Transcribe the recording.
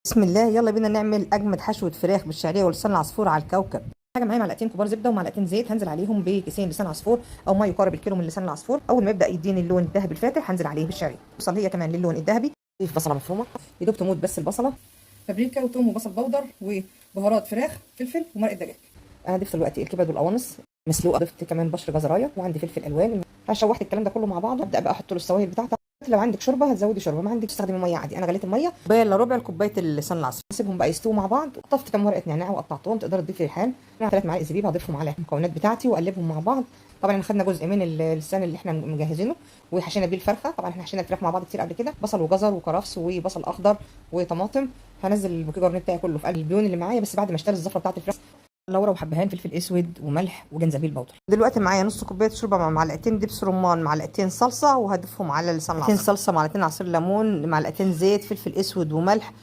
بسم الله، يلا بينا نعمل اجمد حشوه فراخ بالشعريه ولسان العصفور على الكوكب. حاجة معايا معلقتين كبار زبدة ومعلقتين زيت، هنزل عليهم بكيسين لسان عصفور او ما يقارب الكيلو من لسان العصفور. اول ما يبدا يديني اللون الذهبي الفاتح هنزل عليه بالشعريه، توصل هي كمان للون الذهبي. ضيف بصله مفرومه، يا دوب تموت بس البصله. بابريكا وثوم وبصل بودر وبهارات فراخ، فلفل ومرقه دجاج. انا ضفت دلوقتي الكبد والقوانص مسلوقة، ضفت كمان بشر جزرايه وعندي فلفل الوان. شوحت الكلام ده كله مع بعضه. ابدا بقى احط له السوائل بتاعتي. لو عندك شوربة هتزودي شوربة، ما عندك تستخدمي مية عادي. انا غليت المية كوباية الا ربع لكوبايه اللسان العصفور. سيبهم بقى يستووا مع بعض. قطفت كام ورقة نعناع وقطعتهم، تقدر تضيفي ريحان. 3 معالق زبيب هضيفهم على المكونات بتاعتي واقلبهم مع بعض. طبعا احنا خدنا جزء من اللسان اللي احنا مجهزينه وحشينا بيه الفرخه. طبعا احنا حشينا الفراخ مع بعض كتير قبل كده، بصل وجزر وكرفس وبصل اخضر وطماطم. هنزل البوكيه جارنيه بتاعي كله في قلب البيون اللي معايا، بس بعد ما اشتري الزفره بتاعت الفراخ. لورا وحبهان، فلفل اسود وملح وجنزبيل بودر. دلوقتي معايا نص كوباية شوربة مع معلقتين دبس رمان، معلقتين صلصه، وهضيفهم على لسان العصفور. صلصه، معلقتين عصير ليمون، معلقتين زيت، فلفل اسود وملح،